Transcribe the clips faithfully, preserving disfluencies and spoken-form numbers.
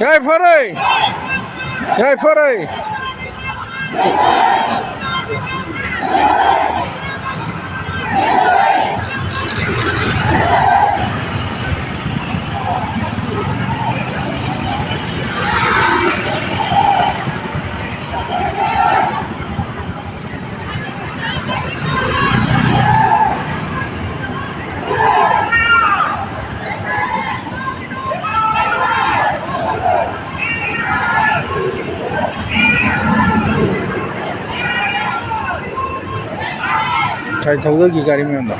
ꯌꯥꯏꯐꯔꯦ! ꯌꯥꯏꯐꯔꯦ! ꯉꯁꯥꯏ ꯊꯧꯗꯈꯤ ꯒꯥꯔꯤ ꯃꯌꯥꯝꯗꯣ꯫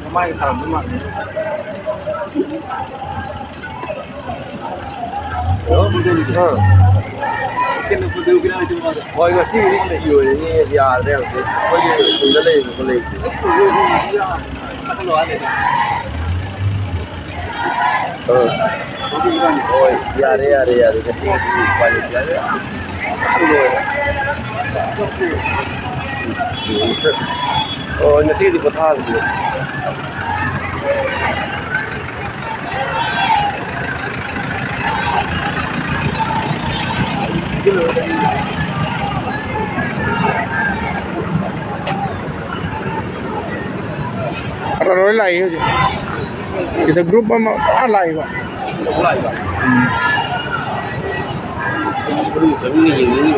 ꯃꯃꯥꯏꯒ ꯊꯥꯔꯝꯗꯧ ꯃꯥꯜꯂꯦ꯫ ꯍꯣꯏ, ꯉꯁꯤꯒꯤꯗꯤ ꯁꯤꯗ ꯏꯔꯣꯏꯔꯅꯤ, ꯌꯥꯗ꯭ꯔꯦ ꯍꯧꯖꯤꯛ꯫ ꯑꯩꯈꯣꯏꯒꯤ ꯈꯨꯟꯗ ꯂꯩꯔꯤꯕ ꯂꯩꯇꯦ꯫ ꯑ, ꯍꯣꯏ, ꯌꯥꯔꯦ, ꯌꯥꯔꯦ, ꯌꯥꯔꯦ꯫ ꯉꯁꯤꯒꯤꯗꯤ ꯎꯄꯥꯏ ꯂꯩꯇꯦ꯫ ꯌꯥꯔꯦ꯫ ꯂꯣꯏꯔꯦ꯫ ꯍꯣꯏ, ꯉꯁꯤꯒꯤꯗꯤ ꯄꯣꯊꯥꯔꯒꯦ꯫ ꯈꯔ ꯂꯣꯏ ꯂꯥꯛꯏ ꯍꯧꯖꯤꯛ꯫ ꯁꯤꯗ group ꯑꯃ ꯄꯨꯔꯥ ꯂꯥꯛꯏꯕ꯫ ꯎꯝ꯫ ꯃꯅꯨꯡ ꯆꯪꯅ ꯌꯦꯡꯅꯤꯡꯉꯤ꯫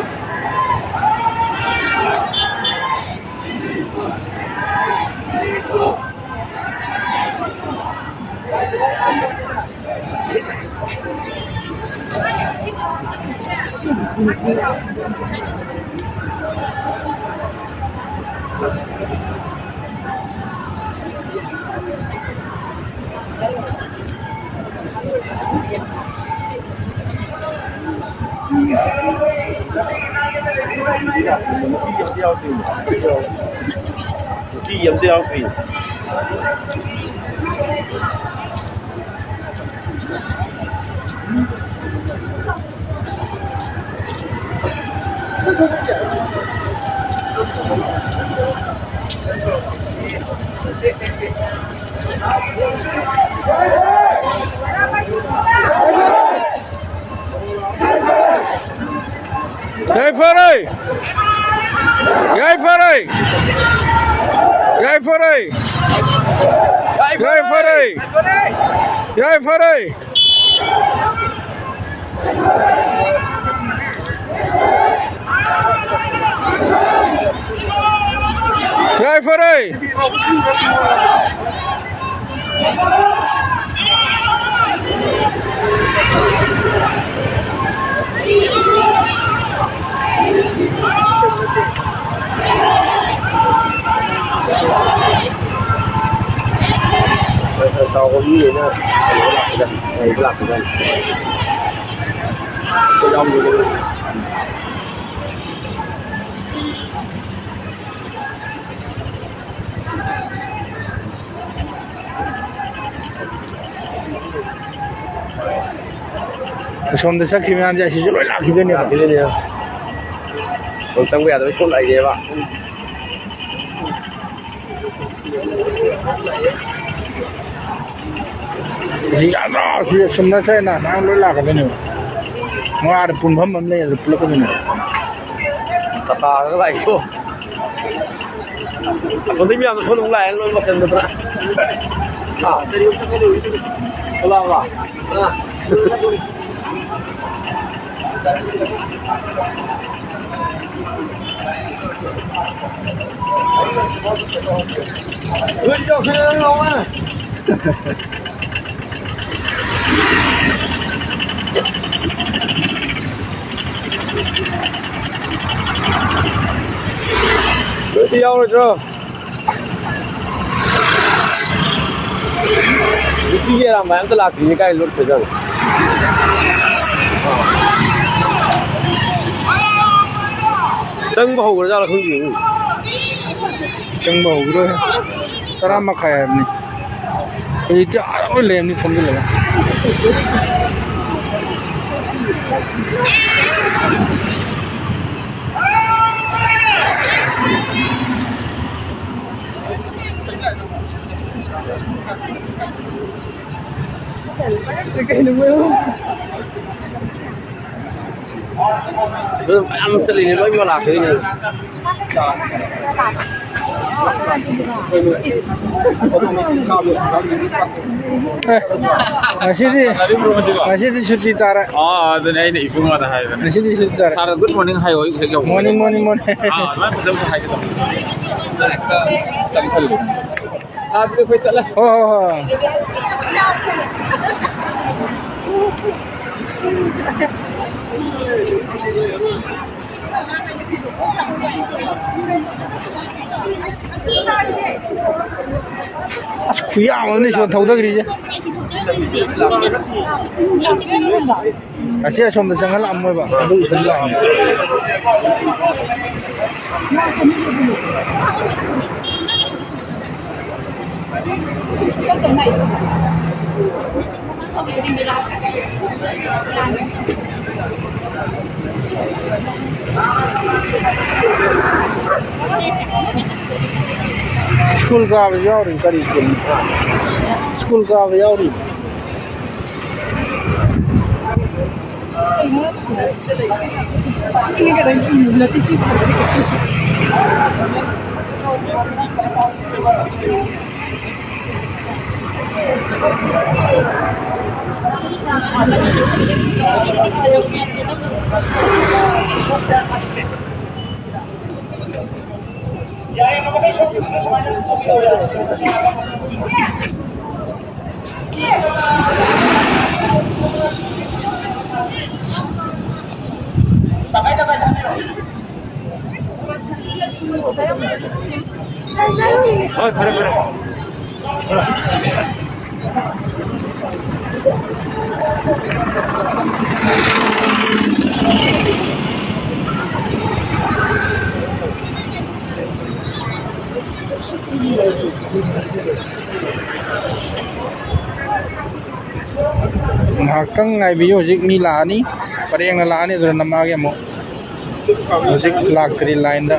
ꯅꯨꯄꯤ ꯑꯝꯇ ꯌꯥꯎꯗ꯭ꯔꯤ꯫ ꯌꯥꯏꯐꯔꯦ! ꯌꯥꯏꯐꯔꯦ! ꯌꯥꯏꯐꯔꯦ! ꯌꯥꯏꯐꯔꯦ! ꯌꯥꯏꯐꯔꯦ! ꯌꯥꯏꯐꯔꯦ! ꯈꯔ ꯈꯔ ꯆꯥꯎꯕ ꯃꯤꯈꯩꯅ ꯀꯩꯅꯣ ꯂꯥꯛꯄꯖꯥꯠꯅꯤ, ꯉꯥꯏꯕ ꯂꯥꯛꯄꯖꯥꯠꯅꯤ꯫ ꯑꯩꯈꯣꯏ ꯌꯥꯎꯗꯣꯏꯅꯦ꯫ ꯑꯁꯣꯝꯗ ꯆꯠꯈꯤꯕ ꯃꯌꯥꯝꯁꯦ ꯑꯁꯤꯁꯨ ꯂꯣꯏ ꯂꯥꯛꯈꯤꯗꯣꯏꯅꯦꯕ꯫ ꯂꯥꯛꯈꯤꯗꯣꯏꯅꯦ꯫ ꯑꯗꯨꯝ ꯆꯪꯕ ꯌꯥꯗꯕꯩ ꯁꯨꯝ ꯂꯩꯔꯦꯕ꯫ ꯍꯧꯖꯤꯛ ꯌꯥꯝꯅ ꯁꯤ ꯑꯁꯣꯝꯗ ꯆꯠꯂꯦꯅ ꯃꯌꯥꯝ ꯂꯣꯏ ꯂꯥꯛꯀꯗꯣꯏꯅꯦꯕ꯫ ꯃꯉꯥꯗ ꯄꯨꯟꯐꯝ ꯑꯃ ꯂꯩ, ꯑꯗꯨ ꯄꯨꯜꯂꯛꯀꯗꯣꯏꯅꯦꯕ꯫ ꯇꯥꯇꯥꯒ ꯂꯥꯛꯏꯀꯣ꯫ ꯑꯁꯣꯝꯗꯩ ꯃꯌꯥꯝꯗꯣ ꯁꯣꯝꯗ ꯑꯃꯨꯛ ꯂꯥꯛꯑꯦ, ꯂꯣꯏ ꯃꯈꯜ ꯅꯠꯇꯅ꯫ ꯑꯥ꯫ ꯂꯥꯛꯑꯕ? ꯑꯥ꯫ ꯂꯣꯏ ꯇꯧꯁꯜꯂꯦ, ꯂꯥꯛꯑꯣ꯫ ꯅꯣꯏꯗꯤ ꯌꯥꯎꯔꯣꯏꯗ꯭ꯔꯣ? ꯅꯨꯄꯤꯒꯤ ꯑꯔꯥꯝꯕꯥꯏ ꯑꯝꯇ ꯂꯥꯛꯇ꯭ꯔꯤꯅꯦ, ꯀꯥꯏ ꯂꯣꯠꯈ꯭ꯔꯖꯥꯠꯅꯣ? ꯆꯪꯕ ꯍꯧꯈ꯭ꯔꯖꯥꯠꯂ ꯈꯪꯗꯦ꯫ ꯆꯪꯕ ꯍꯧꯈꯤꯔꯣꯏ꯫ ꯇꯔꯥ ꯃꯈꯥꯏ ꯍꯥꯏꯕꯅꯤ꯫ ꯍꯧꯖꯤꯛꯇꯤ ꯑꯥ ꯂꯣꯏ ꯂꯩꯔꯝꯅꯤ ꯊꯣꯝꯖꯤꯜꯂꯒ꯫ ꯑꯗꯨ ꯃꯌꯥꯝ ꯆꯠꯂꯤꯅꯦ, ꯂꯣꯏ ꯌꯣꯜꯂꯥꯛꯈꯤꯗꯣꯏꯅꯦ꯫ ꯑꯦ, ꯉꯁꯤꯗꯤ, ꯉꯁꯤꯗꯤ ꯁꯨꯇꯤ ꯇꯥꯔꯦ꯫ ꯑꯥ, ꯑꯗꯨꯅꯦ ꯑꯩꯅ ꯏꯕꯨꯡꯉꯣꯗ ꯍꯥꯏꯕꯅꯦ꯫ ꯉꯁꯤꯗꯤ ꯁꯨꯇꯤ ꯇꯥꯔꯦ꯫ ꯁꯥꯔ, good morning ꯍꯥꯏꯌꯣ, ꯑꯩ ꯍꯦꯛ ꯌꯧꯕꯒ꯫ Morning, morning, morning. ꯑꯥ, ꯑꯗꯨꯃꯥꯏꯅ ꯐꯖꯅ ꯍꯥꯏꯒꯗꯕꯅꯤ꯫ ꯍꯦꯛꯇ ꯆꯪꯁꯜꯂꯨ꯫ ꯑꯥ, ꯑꯗꯨꯗꯤ ꯑꯩꯈꯣꯏ ꯆꯠꯂꯦ꯫ ꯍꯣꯏ, ꯍꯣꯏ, ꯍꯣꯏ꯫ ꯑꯁ, ꯈꯨꯌꯥꯝ ꯑꯃꯅꯤ ꯁꯣꯝ ꯊꯧꯗꯈ꯭ꯔꯤꯁꯦ꯫ ꯑꯁꯤ ꯑꯁꯣꯝꯗ ꯆꯪꯍꯜꯂꯛꯑꯝꯃꯣꯏꯕ, ꯑꯗꯨ ꯁꯨꯝ ꯂꯥꯛꯑꯝꯃꯦ꯫ ꯁ꯭ꯀꯨꯜ ꯀꯥꯕꯁꯨ ꯌꯥꯎꯔꯤ꯫ ꯀꯔꯤ ꯁ꯭ꯀꯨꯜ? ꯁ꯭ꯀꯨꯜ ꯀꯥꯕ ꯌꯥꯎꯔꯤ꯫ ꯍꯣꯏ, ꯐꯔꯦ, ꯐꯔꯦ꯫ ꯉꯥꯏꯍꯥꯛꯇꯪ ꯉꯥꯏꯕꯤꯌꯨ, ꯍꯧꯖꯤꯛ ꯃꯤ ꯂꯥꯛꯑꯅꯤ, ꯄꯔꯦꯡꯅ ꯂꯥꯛꯑꯅꯤ, ꯑꯗꯨꯅ ꯅꯝꯃꯛꯑꯒꯦ ꯑꯃꯨꯛ꯫ ꯍꯧꯖꯤꯛ ꯂꯥꯛꯇ꯭ꯔꯤ ꯂꯥꯏꯟꯗ꯫